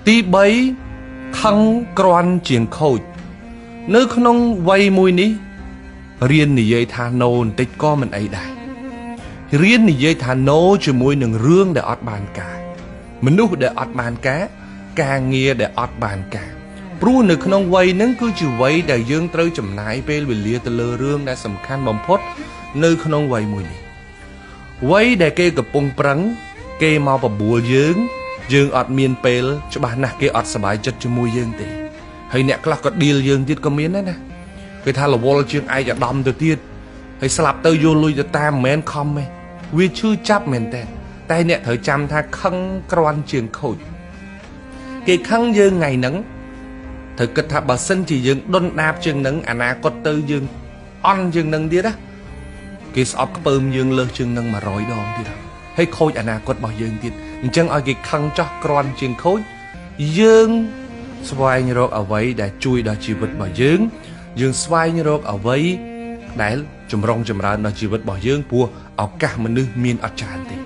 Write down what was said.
ទី3ខឹងក្រាន់ជាងខូចនៅក្នុងវ័យមួយនេះរៀននិយាយថា no បន្តិចក៏មិនអីដែររៀននិយាយថា no ជាមួយនឹងរឿងដែលអត់បានការមនុស្សដែលអត់បានការការងារដែលអត់បានការព្រោះនៅក្នុងវ័យហ្នឹងគឺជាវ័យដែលយើងត្រូវចំណាយពេលវេលាទៅលើរឿងដែលសំខាន់បំផុតនៅក្នុងវ័យមួយនេះវ័យដែលគេកំពុងប្រឹងគេមកបបួលយើងយើងអត់មានពេលច្បាស់ណាស់គេអត់សប្បាយចិត្តជាមួយយើងទេហើយអ្នកខ្លះក៏ឌីលយើងទៀតក៏មានដែរណាគេថារវល់ជាងឯកឧត្តមទៅទៀតហើយស្លាប់ទៅយកលុយទៅតាមមិនមែនខំទេវាឈឺចាប់មែនតើតែអ្នកត្រូវចាំថាខឹងក្រាន់ជាងខូចគេខឹងយើងថ្ងៃហ្នឹងត្រូវគិតថាបើសិនជាយើងដុនដាបជាងហ្នឹងអនាគតទៅយើងអន់ជាងហ្នឹងទៀតណាគេស្អប់ខ្ពើមយើងលើសជាងហ្នឹង100ដងទៀតហើយខូចអនាគតរបស់យើងទៀតអញ្ចឹងឲ្យគេខឹងចោះក្រាន់ជាងខូចយើងស្វែងរកអ្វីដែលជួយដល់ជីវិតរបស់យើងយើងស្វែងរកអ្វីដែលចម្រុងចម្រើនដល់ជីវិតរបស់យើងព្រោះឱកាសមនុស្សមានអត់ច្រើនទេ